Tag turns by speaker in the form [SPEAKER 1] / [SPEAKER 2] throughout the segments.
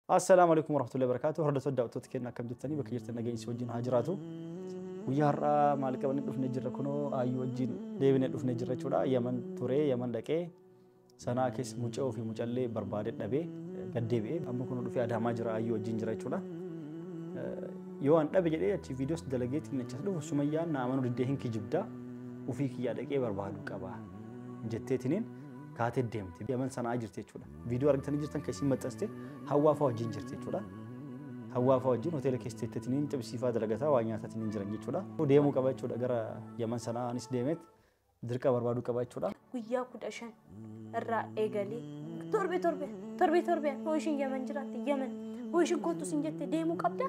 [SPEAKER 1] Assalaamu alaikum warahmatullahi wabarakatuh. Hordoftoota, daawwattoota keenya, akkam jirtanii? Bakka jirtan nageenyi si wajjin haa jiraatu. Guyyaa har'aa maal qabannee dhufnee jirra? Kunoo Ayyuu wajjin deebinee dhufnee jirra jechuudha. Yaman turee, Yaman dhaqee Sanaa keessa mucaa ofii mucallee barbaadee dhabee gaddeebi'ee amma kunoo dhufee Adaamaa jira, Ayyuu wajjin jira jechuudha. Yoo an dhabe jedhee achi viidiyoos dalageetiin achas dhufu, Sumayyaan na amanuu diddee, hin kijibdaa, ofii kiyyaa dhaqee barbaaduu qaba jetteetiniin kaatee deemte. Yaman Sanaa jirti jechuudha. Viidiyoo argitanii jirtan kan isin maxxansite Hawwaa fa'aa wajjin jirti jechuudha. Hawwaa fa'aa wajjin hoteela keessa teettetiniin xibsiifaa dalagataa waa nyaatatiin jiran jechuudha. Deemuu qaba jechuudha gara Yaman Sanaa, anis deemeet dirqa barbaaduu qaba jechuudha.
[SPEAKER 2] Guyyaa 15 irraa eegalee torbe torbe torbe torbe, hoo ishiin Yaman jiraatte, Yaman hoo ishiin kottu sin jette deemuu qabda,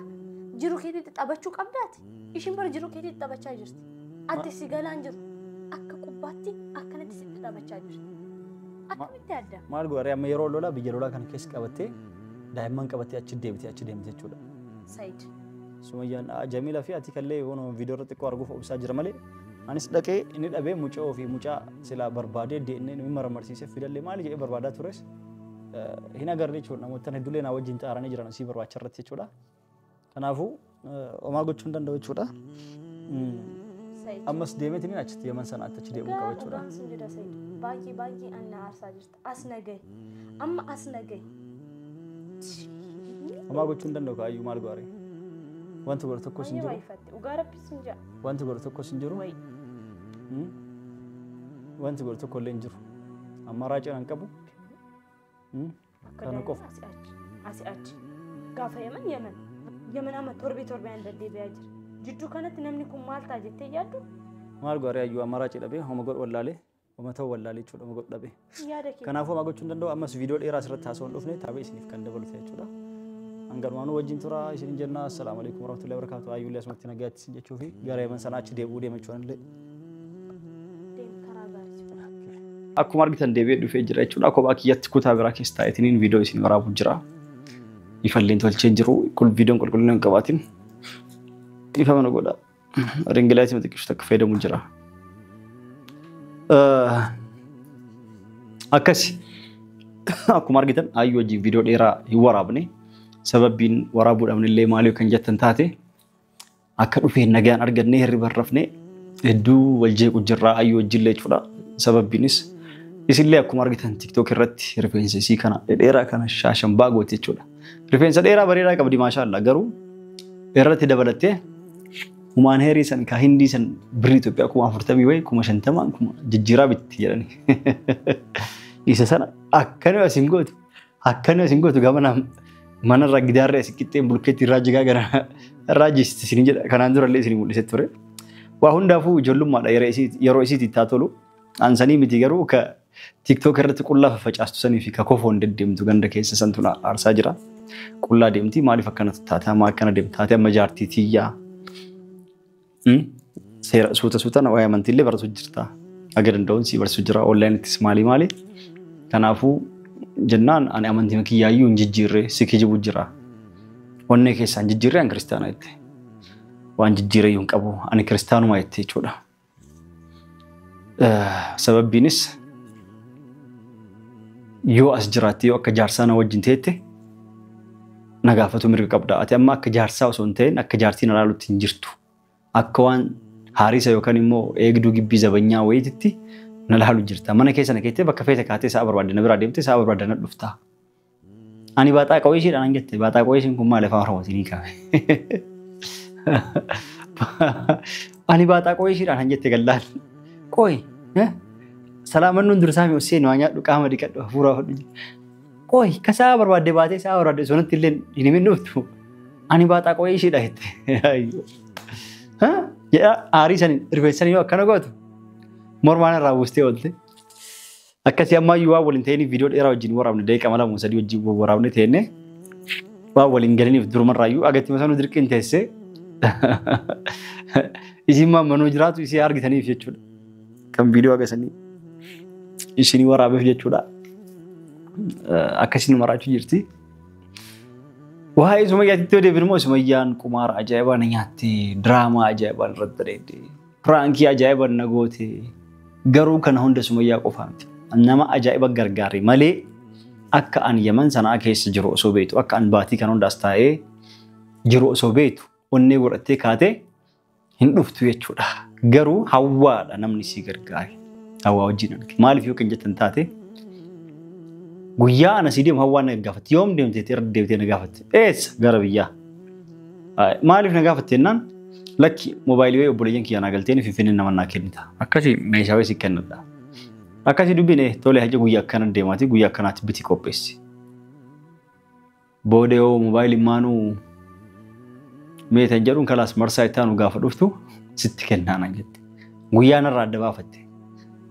[SPEAKER 2] jiru keetiitti taphachuu qabdaati. Ishiin bara jiru keetiitti taphachaa jirti. Ati si galaan jiru akka qubbaatti akkanatti sitti taphachaa jirti. Akkamitti adda?
[SPEAKER 1] Maal godhare amma? Yeroo lolaa, biyya lolaa kana keessa qabattee, daa'imman qabattee achi deebitee achi deemte jechuudha.
[SPEAKER 2] Sayid.
[SPEAKER 1] Sumayyaan Jamiila fi ati kallee yoon viidiyoo irratti xiqqoo arguuf obsaa jira malee, anis dhaqee inni dhabee, mucaa ofii mucaa silaa barbaadee deemnee inni maramarsiisee fidallee maali jedhee barbaadaa tures hin agarre jechuudha. Namoota hedduullee naa wajjin xaaranii jiran asii barbaacha irratti jechuudha. Kanaafuu homaa gochuu hin danda'u jechuudha.
[SPEAKER 2] Sayid.
[SPEAKER 1] Ammas deemeetiin achitti Yaman Sanaatti achi deemuu qaba jechuudha.
[SPEAKER 2] Dhugaan sin jedha Sayid. Baay'ee baay'ee anna aarsaa jirta. As nagahi. Amma as nagahi.
[SPEAKER 1] Homaa gochuu hin danda'u kaayyuu, maal godhare? Wanti godhu tokkos hin
[SPEAKER 2] Baay'ee
[SPEAKER 1] jiru.
[SPEAKER 2] baay'ifatte. Dhugaa Rabbi sin jedha.
[SPEAKER 1] Wanti godhu tokkos hin jiru.
[SPEAKER 2] Wayi.
[SPEAKER 1] Wanti godhu tokko illee hin jiru. Amma raacii hin qabu.
[SPEAKER 2] Akka
[SPEAKER 1] Kana
[SPEAKER 2] daa'ima
[SPEAKER 1] qofa.
[SPEAKER 2] Asii achi. Asii achi. Gaafa Yaman Yaman. Yaman amma torbee torbee deddeebi'aa jira. Jidduu kanatti namni kun maal ta'a jettee yaaddu?
[SPEAKER 1] Maal godhare ayyuu? Amma raacii dhabee homa godhu wallaalee, homa ta'u wallaalee jechuudha, homa godhu dhabee.
[SPEAKER 2] Yaada kee.
[SPEAKER 1] Kanaafuu homaa gochuu hin danda'u. Ammas viidiyoo dheeraa asirratti haasa'uu hin dhufne, taabee isiniif kan dabalu ta'e jechuudha. Hanganumaanuu wajjin tura isin jenna. Assalaamu alaikum warahmatullahi wabarakatuh. Ayyuullee asumatti nagaatti isin jechuu fi gara Yaman Sanaa achi deebi'uu deema jechuudha illee.
[SPEAKER 2] Deem, karaa gaarii si godha.
[SPEAKER 1] Akkuma argitan deebi'ee dhufee jira jechuudha. Kophaa kiyyatti kutaa biraa keessa taa'eetiniin viidiyoo isin waraabuu jira. Ifalleen tolchee jiru. Kun viidiyoon qulqullina hin qabaatin. Ifa mana godha. Ring light xiqqishu takka fayyadamu jira. Akkasi. Akkuma argitan Ayyuu wajjin viidiyoo dheeraa hin waraabne. Sababbiin waraabuu dhabne illee maaliif kan jettan taate, akka dhufeen nagaan argannee hirriba hin rafne, hedduu wal jeequ jirraa Ayyuu wajjillee jechuudha. Sababbiinis isillee akkuma argitan TikTok irratti rifeensa isii kana dheeraa kana shaashan baagooti jechuudha. Rifeensa dheeraa bareedaa qabdi, maashaallah, garuu irratti dabalattee human hair san ka Hindii san birrii Itoophiyaa 40,000 wayi, 50,000 kuma jijjiiraa bitti jedhani. Isa sana akkana asin gootu, akkana asin gootu, gama manarra gidaarra isin qixxeen bulkeetti irraa jigaa gara irraa jisti isin jedha. Kanaan durallee isin mul'isee ture. Waa hundaafuu ijoollummaadha, yeroo isiitti taa tolu. Ansanii miti, garuu ka TikTok irratti qullaa faffacaastu sanii fi ka kofoon deddeemtu ganda keessa santu na aarsaa jira. Qullaa deemti, maaliif akkana taate? Amma akkana deemti taate, amma jaartii tiyyaa. Seera suuta suutaan waa'ee amantiillee baratu jirta. Aga danda'uun si barsiisu jira. Onlaayinittis maali maali. Kanaafuu jennaan ani amantii kiyyaayyuu hin jijjiirre, si kijibu jira. Onnee keessaan jijjiirre, an kiristaana jette. Waan jijjiirre iyyuu hin qabu, ani kiristaanuma jette jechuudha. Sababbiinis yoo as jiraatte, yoo akka jaarsaa na wajjin teette na gaafatu mirga qabda. Ati amma akka jaarsaa osoo hin ta'in akka jaartii na laalutti hin jirtu. Akka waan haarisa yookaan immoo eegduu gibbii zabanyaa wayiititti na laalu jirta. Mana keessa na keettee bakka feete kaatee sa'a barbaadde na biraa deemtee, sa'a barbaadde na dhufta. Ani baaxaa qawwee isheedhaan an jette. Baaxaa qawwee isheen kun maal afaan Oromootiin hiikame? Ani baaxaa qawwee isheedhaan an jette gallaan. Qoy, salaamannuun dursaa mi usseen waa nyaadhu, qaama dhiqadhu, hafuuraa fudhu. Qoy, ka sa'a barbaadde baatee sa'a barbaadde sonatti illee hin himin dhuftu. Ani baaxaa qawwee isheedha jette. Jedha aarii sanii rifeensanii yoo akkana gootu mormaan irraa buustee oolte. Akkasii ammayyuu waan waliin ta'iniif viidiyoo dheeraa wajjin waraabne, daqiiqaa 2 3 wajjin waraabne teenne, waan waliin galiniif durumarraayyuu agatti masanuu dirqiin teessee isiin manuu jiraatu isii argitaniif jechuudha. Kan viidiyoo agasanii isinii waraabeef jechuudha. Akkasiin maraachuu jirti. Waa'ee Sumayyaatti yoo deebinu immoo, Sumayyaan qumaara ajaa'ibaa na nyaatte, diraamaa ajaa'ibaa irratti bareedde, prank ajaa'ibaa na goote. Garuu kana hunda Sumayyaa qofaa miti. Nama ajaa'iba gargaare malee Akka an Yaman sanaa keessa jiru osoo beektu, akka an baatii kan hundaas taa'ee jiru osoo beektu, onnee godhattee kaatee hin dhuftu jechuudha. Garuu hawwaadha namni si gargaare. Hawwaa wajjin arge. Maaliif yoo kan jettan taate guyyaa ana si deemu hawwaan na gaafatte. Yoom deemtee irra deebitee na gaafatte? Eessa? Gara biyyaa. Maaliif na gaafatte jennaan lakki moobaayilii wayii obboleeyyan kiyyaa naa galteen Finfinnee nama naa kennita. Akkasii meeshaa wayii si kennadha. Akkasii dubbiin tolee haja guyyaa akkana deemaati guyyaa akkanaatti biti qopheessi. Booda yoo moobaayiliin maanuu meetan jedhuun kalaas marsaa itti aanu gaafa dhuftu sitti kennaa naan jette. Guyyaa narraa adda baafatte.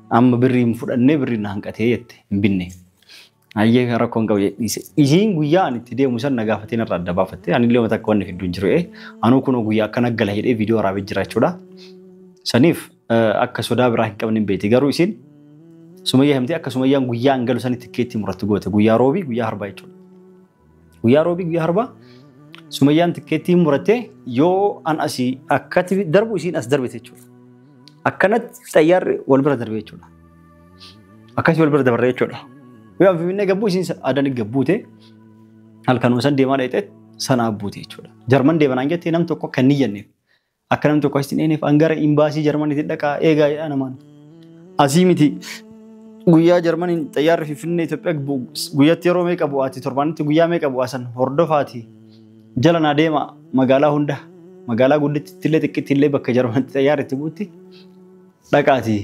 [SPEAKER 1] Amma birrii hin fudhannee birrii na hanqatee jette hin binne. Ayyee rakkoo hin qabu dhiise. Isiin guyyaa ani itti deemu san na gaafatee narraa adda baafatte. Ani illee takka wanni fidduu hin jiru. Anuu kunoo guyyaa akkana gala jedhee viidiyoo waraabee jira jechuudha. Saniif akka sodaa biraa hin qabne hin beekti. Garuu isiin Sumayyaa himtee akka Sumayyaan guyyaa hin galu sanitti tikkeetti murattu goote. Guyyaa roobii guyyaa harbaa jechuudha. Guyyaa roobii guyyaa harbaa Sumayyaan tikkeettii murattee yoo an asii akkatti darbu isiin as darbite jechuudha. Akkanatti xayyaarri wal bira darbe jechuudha. Akkasii wal bira dabarre jechuudha. Yoo Finfinnee gabbuu isiin adanii gabbuute halkanuma san deemaa dhaqxee sanaa buute jechuudha. Jarman deemanaan jettee nam tokko akka hin iyyanneef akka nam tokko asitti hin eenyeef an gara imbaasii Jarmaniitti dhaqaa eegaa jedhaa namaan. Asii miti guyyaa Jarmaniin xayyaarri Finfinnee Itoophiyaa guyyaatti yeroo meeqa bu'aati torbaanitti guyyaa meeqa bu'aa san hordofaati jala naa deema magaalaa hunda magaalaa guddittitti illee xiqqittii illee bakka Jarmanitti xayyaarri itti buutti dhaqaati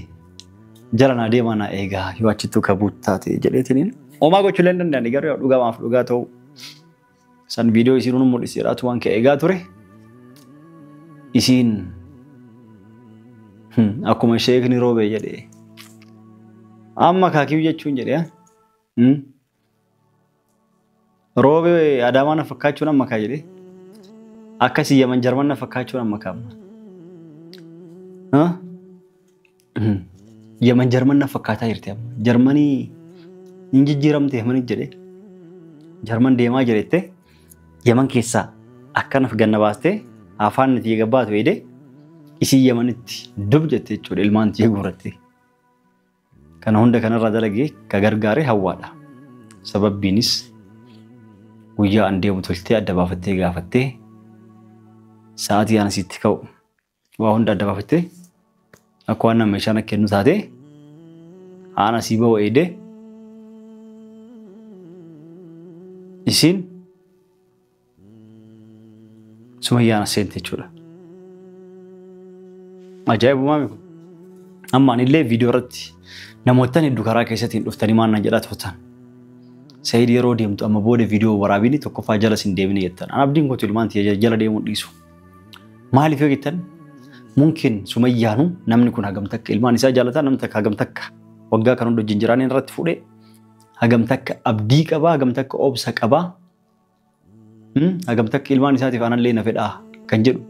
[SPEAKER 1] jala naa deema naa eegaa yoo achittuu ka buutu taate jedheetiniin. Homaa gochuu illee hin danda'ani garuu dhugamaaf dhugaa ta'u san viidiyoo isiin nu mul'isi jedhaatu waan ka'e eegaa ture. Isiin akkuma sheekni roobee jedhee amma kaakiyu jechuun jedhee roobee Adaamaa na fakkaachuun amma kaa jedhee akkasii Yaman Jarman na fakkaachuun amma kaa amma. Yaman Jarman na fakkaataa jirti amma. Jarmanii hin jijjiiramte Yamanii jedhee Jarman deemaa jirettee Yaman keessaa akkanaaf ganna baastee afaan nuti gabbaatu eedee isii Yamanitti dub jette jechuudha ilmaan tiyya guurratte. Kana hunda kanarraa dalagee ka gargaare hawwaadha. Sababbiinis guyyaa an deemu toltee adda baafattee gaafattee sa'aatii ana sitti ka'u waa hunda adda baafattee akka waan nama meeshaan akka kennu taatee haana sii ba'u eedee isiin Sumayyaan as seente jechuudha. Ajaa'ibumaa kun. Amma anillee viidiyoo irratti namoottan hedduu karaa keessatti hin dhuftanii maal naan jedhaa turtan. Sayid yeroo deemtu amma booda viidiyoo waraabini tokkoffaa jala sin deemine jettan. An abdiin kootu ilmaan tiyya jala deemuu dhiisu. Maaliif yoo jettan mumkin Sumayyaanu namni kun hagam takka ilmaan isaa jaalataa namni takka hagam takka waggaa kan hunda wajjin jiraanii irratti fuudhee hagam takka abdii qabaa hagam takka obsa qabaa hagam takka ilmaan isaatiif anallee na fedhaa kan jedhu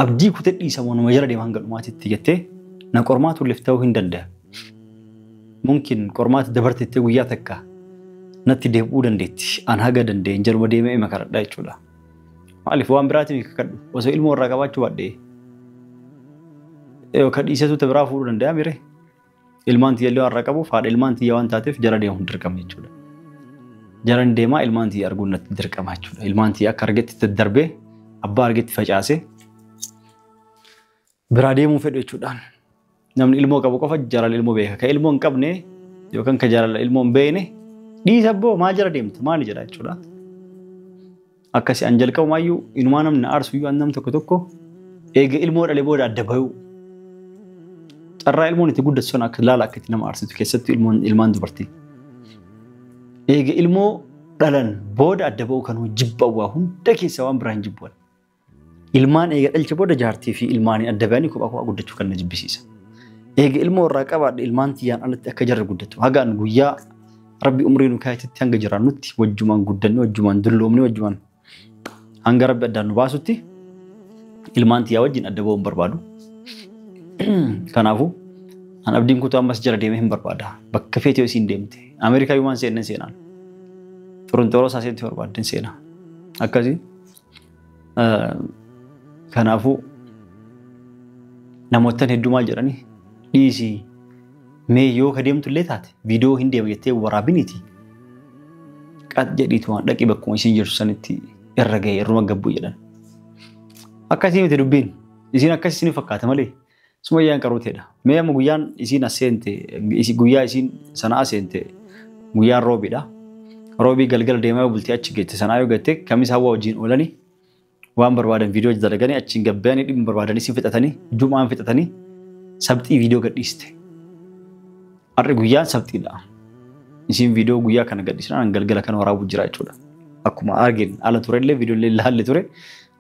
[SPEAKER 1] abdii kutee dhiisa moo nama jala deema hanga dhumaatitti jettee na qormaatu illee ta'uu hin danda'a. Mumkin qormaata dabartettee guyyaa takka natti deebi'uu dandeetti. An haga danda'een jaluma deemee ima kadhadha jechuudha. Maaliif waan biraatiin kakadhu osoo ilmoo irraa qabaachuu baadhee yookaan dhiisatu ta biraa fuudhuu danda'a mire. Ilmaan tiyya illee waan irraa qabuuf haadha ilmaan tiyya waan taateef jala deemuun dirqama jechuudha. Jalan deemaa ilmaan tiyya arguun natti dirqama jechuudha. Ilmaan tiyya akka argetti daddarbee abbaa argetti facaasee biraa deemuu fedhu jechuudhaan. Namni ilmoo qabu qofa jaalala ilmoo beeka. Ka ilmoo hin qabne yookaan ka jaalala ilmoo hin beekne dhiisa abboo maal jala deemta maali jedha jechuudha. Akkasi an jalqabumaayyuu inumaa namni na aarsu iyyuu an nam tokko tokko eega ilmoo dhalee booda adda bayuu. Carraa ilmoon itti guddatu sun akka laala akka itti nama aarsitu keessattuu ilmoon ilmaan dubartii. Eega ilmoo dhalan booda adda ba'uu kan jibba waa hunda keessa waan biraa hin jibbuwan. Ilmaan eega dhalche booda jaartii fi ilmaanii adda ba'anii kophaa kophaa guddachuu kan na jibbisiisa. Eega ilmoo irraa qabaadhe ilmaan tiyyaan alatti akka jarri guddatu. Haga an guyyaa Rabbi umrii nu kaayetetti hanga jiraannutti wajjumaan guddanne wajjumaan dulloomne wajjumaan hanga Rabbi addaan nu baasutti ilmaan tiyyaa wajjin adda ba'uu hin barbaadu. Kanaafuu an abdiin kutuu ammas jala deemee hin barbaada. Bakka feete yoo isiin deemte. Ameerikaa yumaan seenne seenaan. Xurunxooroo isaa seente barbaadden seena. Akkasii. Kanaafuu namoottan hedduu maal jedhanii dhiisii mee yoo ka deemtu illee taate viidiyoo hin deema jettee waraabiniiti. Qat jedhiitu waan dhaqi bakkuma isiin jirtu sanitti irra ga'e irruma gabbuu jedhan. Akkasii miti dubbiin. Isiin akkas isin fakkaata malee Sumayyaan qaruuteedha. Mee amma guyyaan isiin as seente, guyyaa isiin sanaa seente guyyaan roobiidha. Roobii galgala deemaa yoo bultee achi geette sanaa yoo geette kamis hawwa wajjin oolanii waan barbaadan viidiyoo dalaganii achiin gabbayanii dhimma barbaadanii si fixatanii jumaan fixatanii sabxii viidiyoo gadhiiste. Har'i guyyaan sabxiidha. Isiin viidiyoo guyyaa kana gadhiisnaan galgala kana waraabuu jira jechuudha. Akkuma argin ala turellee viidiyoo illee ilaalle ture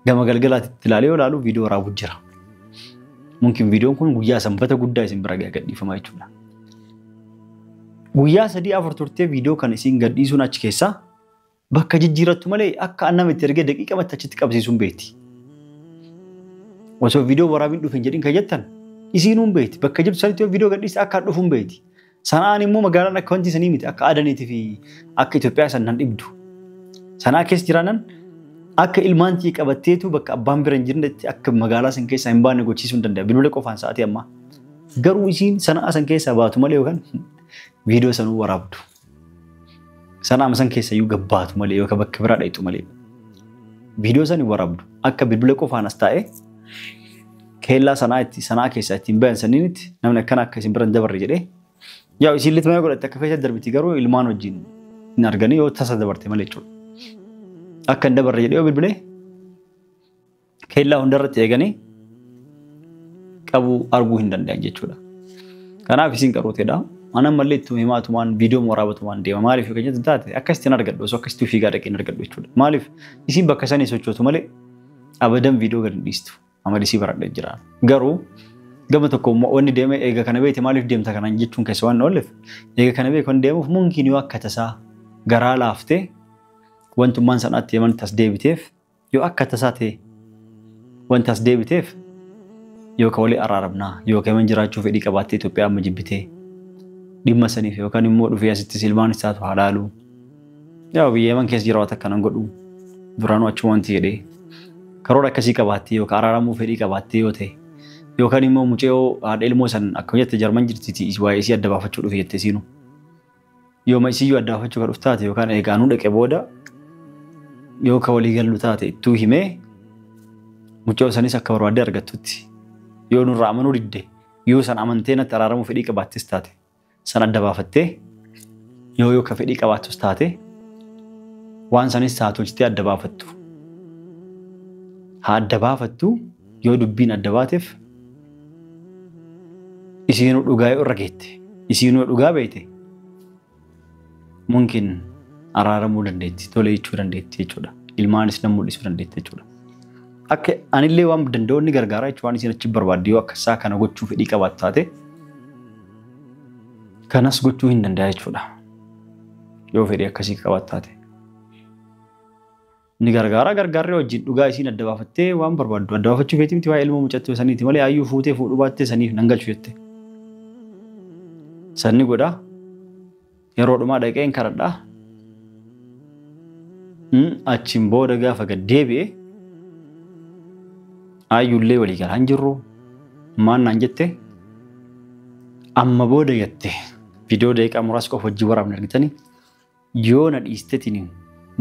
[SPEAKER 1] gama galgalaatti ilaalee yoo ilaalu viidiyoo waraabuu jira. Mungkin viidiyoon kun guyyaa sanbata guddaa isin bira gadhiifama jechuudha. Guyyaa 3-4 turtee viidiyoo kana isin gadhiisuun achi keessaa bakka jijjiirattu malee akka annama itti ergee daqiiqamatti achitti qabsiisuun beekti. Osoo viidiyoo waraabiin dhufe hin jedhin kan jettan isiinuu hin beekti. Bakka jirtu sanitti yoo viidiyoo gadhiiste akka dhufu hin beekti. Sana'aan immoo magaalaan akka wanti sanii miti akka Adaniitii fi akka Itoophiyaa san nan dhibdu. Sanaa keessa jiraanan akka ilmaan tiyya qabatteetu bakka abbaan bira hin jirnetti akka magaalaa san keessaa hin baane gochiisuu hin danda'a. Bilbila qofaan sa'aatii ammaa. Garuu isiin sanaa san keessaa baatu malee yookaan viidiyoo sanuu waraabdu. Sanaa san keessa iyyuu gabbaatu malee yookaan bakka biraa dhayitu malee. Viidiyoo san hin waraabdu. Akka bilbila qofaan as taa'ee keellaa sanaa itti sanaa keessaa ittiin bayan saniinitti namni akkana akka isin bira hin dabarre jedhee yaa isiin litma godhatte akka feete darbiti garuu ilmaan wajjin hin arganii yoo tasa dabarte malee jechuudha. Akka hin dabarre jedhee yoo bilbilee keellaa hundarratti eeganii qabuu arguu hin danda'an jechuudha. Kanaaf isiin qarooteedha. Ana mallee ittuma himaatumaan viidiyoo waraabatumaan deema. Maaliif yoo jettu taate akkasitti hin argadhu osoo akkasitti fiigaa dhaqee hin argadhu jechuudha. Maaliif isiin bakka sanii sochootu malee abadan viidiyoo gadi hin dhiistu. Amali isii baradhee jira. Garuu gama tokko wanni deeme eega kana beekte maaliif deemta kanaan jechuun keessa waan oolleef eega kana beeku waan deemuuf mungkiin yoo akka tasaa garaa laaftee wantummaan sanaatti yaman tas deebiteef yoo akka tasaa ta'e wanta as deebiteef yookaan walii araaramnaa yookaan yaman jiraachuu fedhii qabaattee Itoophiyaa amma jibbitee dhimma saniif yookaan immoo dhufee asittis ilmaan isaatu haa laalu. Yaa biyya yaman keessa jiraatu akkanan godhu duraanuu achuma wanti jedhee karoora akkasii qabaattee yookaan araaramuu fedhii qabaattee yoo ta'e yookaan immoo mucayyoo haadha ilmoo san akkuma jette Jarman jirti waa'ee isii adda baafachuu dhufe jettee siinu. Yooma isiyyuu adda baafachuu kan dhufu taate yookaan eegaanuu dhaqe booda yookaan walii gallu taate ittuu himee mucayyoo sanis akka barbaaddee argattutti yoo nurraa amanuu didde yoo san amantee natti araaramuu fedhii qabaattis taate san adda baafattee yoo yookaan fedhii qabaattus taate waan sanis haa tolchitee adda baafattu. Haa adda baafattu yoo dubbiin adda baateef isiinuu dhugaa yoo irra geette isiinuu dhugaa beekte mungkin araaramuu dandeetti tole jechuu dandeetti jechuudha. Ilmaanis nan mul'isuu dandeetti jechuudha. Akka anillee waan danda'u ni gargaara jechuudha waan isiin achi barbaadde yoo akka isaa kana gochuu fedhii qabaattu taate kanas gochuu hin danda'a jechuudha. Yoo fedhii akkasii qabaattu taate. Ni gargaara gargaarree wajjin dhugaa isiin adda baafattee waan barbaaddu adda baafachuu feeti miti waa'ee ilmoo mucattoo saniiti malee ayyuu fuutee fuudhuu baattee saniif nan galchu jette. Sanni godhaa yeroo dhumaa dhaqee hin kadhadhaa. Achiin booda gaafa gad deebi'e ayyuullee walii galaa hin jirru maal naan jette amma booda jette viidiyoo daqiiqaa muraasa qofa wajjin waraabne argitanii yoo na dhiisteetiin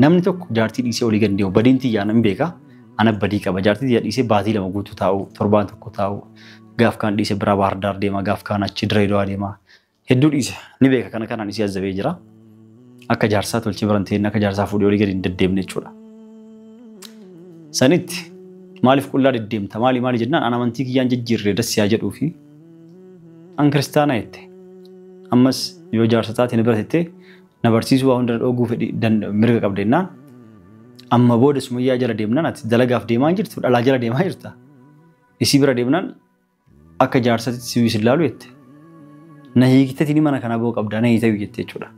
[SPEAKER 1] namni tokko jaartii dhiisee olii gad deemu badiin tiyyaa nan beeka ana badii qaba jaartii tiyyaa dhiisee baatii 2 guutuu taa'u torbaan 1 taa'u gaaf kaan dhiisee biraa Baahir Daar deema gaaf kaan achi Dirreedawaa deema hedduu dhiise ni beeka kana kanaan isii azzabee jira akka jaarsaa tolchee biran ta'in akka jaarsaa fuudhee olii gadi hin deddeemne jechuudha. Sanitti maaliif qullaa deddeemta maali maali jennaan ana amantii kiyyaan jijjiirree dassi haa jedhuu fi an kiristaanaa jette ammas yoo jaarsa taate ni bira tettee na barsiisuu waa hunda dhooguu fedhii mirga qabda jennaan amma booda Sumayyaa jala deemnaan ati dalagaaf deemaa hin jirtu dhalaa jala deemaa jirta isii bira deemnaan akka jaarsatti si si ilaalu jette na hiikteetiin mana kana boo qabda na hiitee jette jechuudha.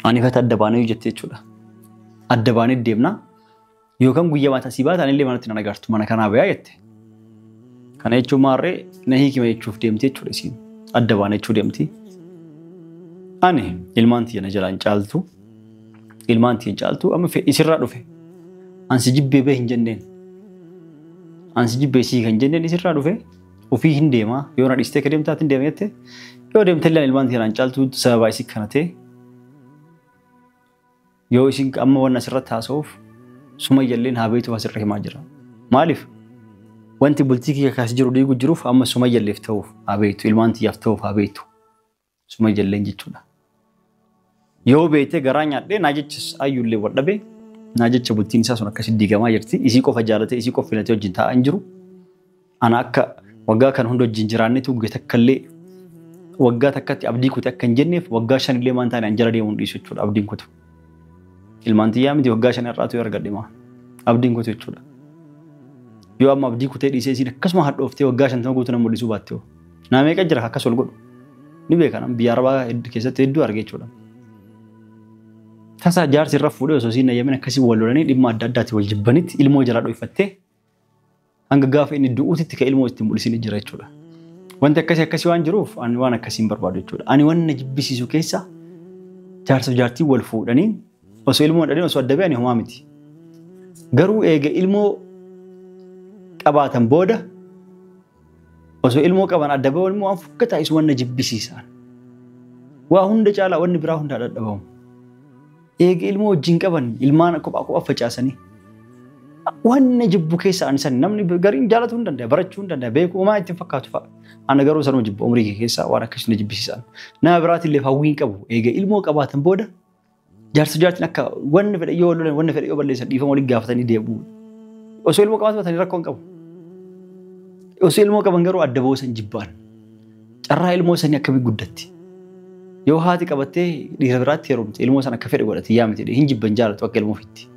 [SPEAKER 1] Ani fata adda baanee jette jechuudha. Adda baanee deemna yookaan guyyaa mataa sii baata anillee manatti nan agartu mana kanaa bayaa jette. Kana jechuun maarree na hiikima jechuuf deemti jechuudha isiin adda baanee jechuu deemti. Ani ilmaan tiyya na jalaan caaltu ilmaan tiyya caaltu amma fedhi isirraa dhufe ansi jibbee bee hin jenneen ansi jibbee sii kan jenneen isirraa dhufe ofii hin deemaa yoo na dhiistee ka deemtaatti hin deema jette yoo deemte illee ilmaan tiyya naan caaltu sababa isii kana ta'e Yoo isin amma waan asirratti haasa'uuf Sumayyalleen haa beektuuf asirra himaa jira. Maaliif? Wanti bultii kiyya kaas jiru diigu jiruuf amma Sumayyalleef ta'uuf haa beektu, ilmaan tiyyaaf ta'uuf haa beektu. Sumayyalleen jechuudha. Yoo beekte garaa nyaadhee naa jechas ayyuullee wal dhabee naa jecha bultiin isaa sun akkasi diigamaa jirti. Isii qofa jaalatee isii qofa filatee wajjin taa'aa hin jiru. Ana akka waggaa kan hunda wajjin jiraannetu guyyaa takkallee waggaa takkatti abdii kute akka hin jenneef waggaa shanillee maan taane an jala deemuun dhiisu jechuudha abdiin kutu. Ilmaan xiyyaa miti waggaa shan irraatu yoo argadhe maa abdiin kutu jechuudha. Yoo amma abdii kutee dhiisee isiin akkasuma hadhooftee waggaa 50 guutuu na mul'isuu baatte hoo. Naa meeqa jira akkas wal godhu. Ni beeka nam biyya arabaa keessatti hedduu arge jechuudha. Tasaa jaarsi irra fuudhee osoo isiin ayyamin akkasii wal lolanii dhimma adda addaatti wal jibbanitti ilmoo jalaa dhoyfattee hanga gaafa inni du'uutitti ka ilmoo itti mul'isin jira jechuudha. Wanti akkasii akkasii waan jiruuf ani waan akkasii hin barbaadu jechuudha. Ani waan na jibbisiisu keessa jaarsaaf jaartii wal fuudhanii osoo ilmoo hin dhalin osoo adda ba'anii homaa miti. Garuu eega ilmoo qabaatan booda osoo ilmoo qaban adda ba'uun immoo waan fokkataa isu waan na jibbisiisan. Waa hunda caalaa wanni biraa hundaa dadhabamu. Eega ilmoo wajjin qaban ilmaan kophaa kophaa facaasanii waan na jibbu keessa ani san namni gariin jaalatuu hin danda'a, barachuu hin danda'a, beekuu homaa ittiin fakkaatu fa'a. Ana garuu sanuma jibbu umrii kee keessaa waan akkasii na jibbisiisan. Nama biraatillee hawwii hin qabu. Eega ilmoo qabaatan booda jaarsa jaartiin akka wanni fedhe yoo lolan wanni fedhe yoo balleessan dhiifama waliin gaafatanii deebi'u. Osoo ilmoo qabaatan rakkoo hin qabu. Osoo ilmoo qaban garuu adda ba'uu san jibbaan. Carraa ilmoo sanii akkamii guddatti? Yoo haati qabattee dhiira biraatti heerumte ilmoo sana akka fedhe godhati yaa miti hin jibban jaalatu akka ilmoo ofiitti.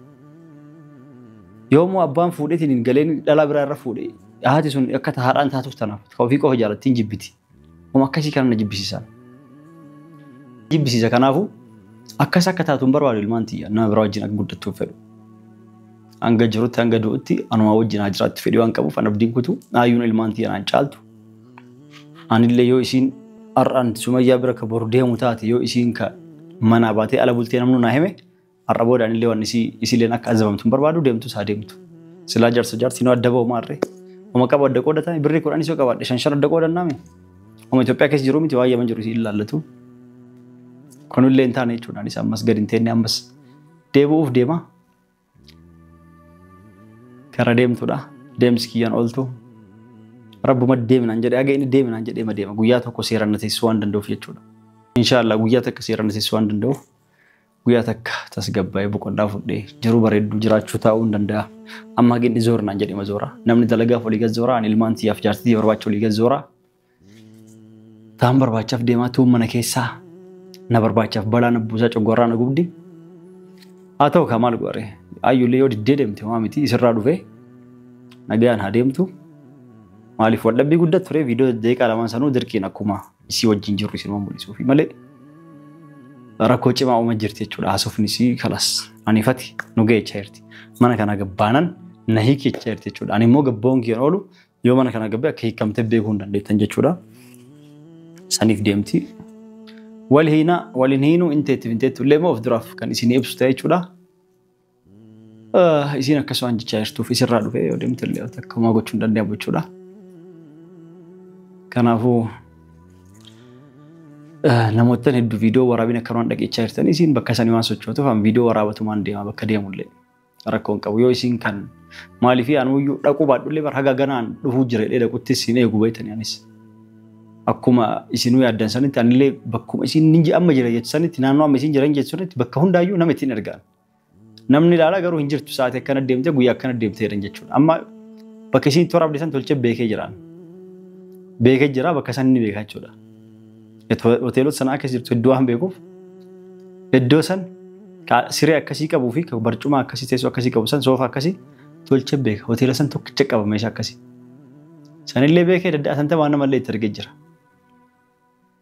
[SPEAKER 1] Yoo immoo abbaan fuudheetiin hin galeen dhalaa biraa irra fuudhe haati sun akka haadhaan taatuuf tanaaf ka ofii qofa jaalatti hin jibbiti. Oma akkasii kana na jibbisiisan. Jibbisiisa kanaafuu akkas akka taatu hin barbaadu ilmaan tiyya nama biraa wajjin akka guddattuuf fedhu. Hanga jirutti hanga du'utti anumaa wajjin haa jiraattu fedhii waan qabuuf an abdiin kutu ayyuun ilmaan tiyya naan caaltu. Anillee yoo isiin har'aan Sumayyaa bira ka boru deemu taate yoo isiin ka manaa baatee ala bultee namnu naa hime har'a booda anillee waan isiileen akka azabamtu hin barbaadu deemtus haa deemtu. Silaa jaarsa jaarsi nuu adda ba'u maarree. Oma qabu adda qoodatame birrii 10 yoo qabaadhe 5 adda qoodannaame. Oma Itoophiyaa keessa jiru miti waa Yaman jiru isii ilaallatu. Kunillee hin taane jechuudha. Anis ammas gadi hin teenne ammas deebi'uuf deema. Kara deemtudha. Deemsi kiyyaan ooltu. Rabbuma deeminaan jedhee haga inni deeminaan jedhee ma deema. Guyyaa tokko seeraan na teessisuu waan danda'uuf jechuudha. Inshaallah guyyaa takka seeraan na teessisuu waan danda'uuf guyyaa takka tasgabbaa'ee boqonnaa fudhee jiruu bareedduu jiraachuu taa'uu hin danda'a. Amma haga inni zoornaan jedhee ma zoora. Namni dalagaaf olii gad zoora. Ani ilmaan tiyyaaf jaartii barbaacha olii gad zoora. Taan barbaachaaf deemaa tuun mana keessaa na barbaachaaf balaa na buusaa coggoorraa na gubdi. Haa ta'u kaa maal godhare ayyullee yoo diddee deemte homaa miti isirraa dhufee nagayaan haa deemtu. Maaliif waldhabbii guddaa ture viidiyoo daqiiqaa lamaan sanuu dirqiin akkuma isii wajjin jirru isinuma mul'isuufi malee rakkoo cimaa uuma jirti jechuudha. Haasofni isii kalas anifati nu ga'e jechaa jirti. Mana kana gabbaanan na hiiki jechaa jirti jechuudha. Ani immoo gabboon kiyyaan oolu yoo mana kana gabbee akka hiikamte beekuu hin dandeettan jechuudha. Saniif deemti. Wal hiinaa waliin hiinuu inteetti inteetti illee immoo of duraaf kan isin ibsu ta'e jechuudha. Isiin akkas waan jechaa jirtuuf isirraa dhufee yoo deemte illee takka homaa gochuu hin danda'amu jechuudha. Kanaafuu namoota hedduu viidiyoo waraabina akka waan dhageechaa jirtan isiin bakka sanii waan sochootuuf an viidiyoo waraabatumaan deema bakka deemullee rakkoo hin qabu. Yoo isiin kan maaliif anuyyuu dhaquu baadhullee bara haga ganaan dhufuu jira jedhee dhaquttis hin eegu beektanii anis. Akkuma isinuu yaaddan sanitti anillee bakkuma isin ni amma jira jettu sanitti naannoo amma isin jiran jettu sanitti bakka hundaayyuu nama ittiin ergaan. Namni ilaalaa garuu hin jirtu sa'aatii akkana deemtee guyyaa akkana deemtee jedhan jechuudha. Amma bakka isin itti waraabde san tolchee beekee jiraan. Beekee jira bakka san ni beekaa jechuudha. Hoteelota sana akkas jirtu iddoo waan beekuuf iddoo san siree akkasii qabuu fi barcuma akkasii teessoo akkasii qabu san soofa akkasii tolchee beeka. Hoteela san tokkicha qaba meeshaa akkasii. Sanillee beekee daddaa san ta'e waan namallee itti argee jira.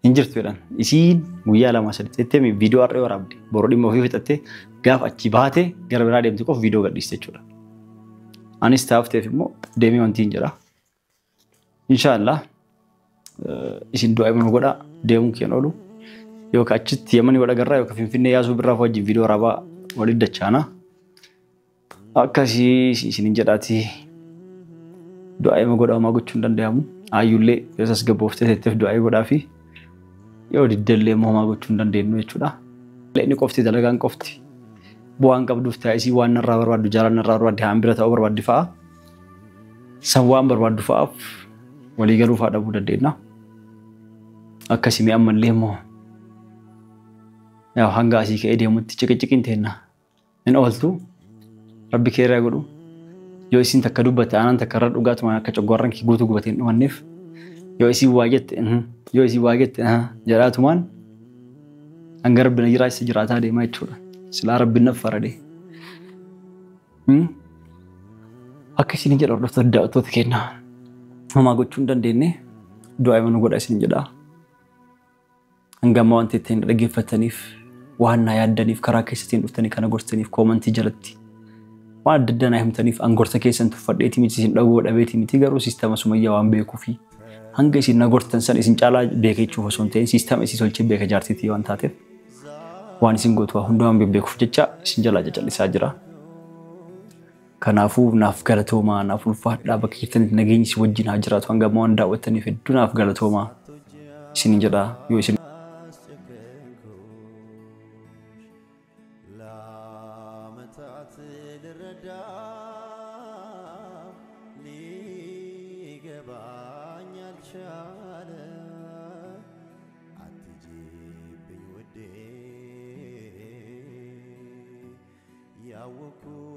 [SPEAKER 1] Hin jirtu jedhan. Isiin guyyaa 2 3 jettee viidiyoo har'ee waraabde. Boroo dhimma ofii fixattee gaafa achi baatee gara biraa deemte qofa viidiyoo gadhiiste jechuudha. Anis taafteef immoo deemee wanti hin jira. Inshaallah isin du'aa immoo godhaa deemuun keen oolu. Yookaan achitti Yamanii wal agarraa yookaan Finfinnee yaasuu birraa wajjin viidiyoo waraabaa waliin dachaana. Akkasii isinin jedhaati du'aa immoo godhaa homaa gochuu hin danda'amu. Ayyullee yoo tasgabbooftee teetteef du'aa godhaa fi yoo diddellee immoo homaa gochuu hin dandeenyu jechuudha. Inni qofti dalagaan qofti Bu'aan qabduuf ta'e isii waan narraa barbaaddu, jaalala narraa barbaaddi, haan bira ta'uu barbaaddi fa'a. San waan barbaaddu fa'aaf walii galuu fa'aa dhabuu dandeenya. Akkasii ammallee immoo yaa hanga asii ka'ee deemutti ciqiciqiin teenna. Hin ooltu, rabbi keerraa godhu. Yoo isin takka dubbatte aanaan takka irra dhugaatuma akka coggoorran kee guutuu gubatee hin dhumanneef, yoo isin waa jette, yoo isin waa jette jedhaatumaan hanga rabbi na jiraachisa jiraataa deemaa jechuudha. Silaa rabbi na faradee. Akka isin jedha, hordoftoota daawwattoota keenyaa, homaa gochuu hin dandeenye, du'aa nu godha isin jedha. Hanga ammaa wanti ittiin dhaggeeffataniif, waan na yaaddaniif, karaa keessattiin dhuftanii kana gorsitaniif, koomantii jalatti waan adda addaa na himtaniif, an gorsa keessan tuffadheeti miti, isin dhaguu dhabeeti miti, garuu siistama Sumayyaa waan beekuu fi hanga isin na gortan san isin caalaa beeka jechuuf osoo hin ta'in, siistama isin tolchee beeka jaartiitii waan taateef, waan isin gootu waa hunda waan beekuuf jecha isin jalaa cacallisaa jira. Kanaafuu naaf galatoomaa, naaf ulfaadhaa, bakka jirtanitti nageenyi isin wajjin haa jiraatu. Hanga ammaa waan daawwattaniif hedduu naaf galatoomaa isin jedha yoo isin
[SPEAKER 3] ለዓመታት ልረዳ ሊገባኝ አልቻለ። አትጂብኝ ውዴ፣ ያወኩት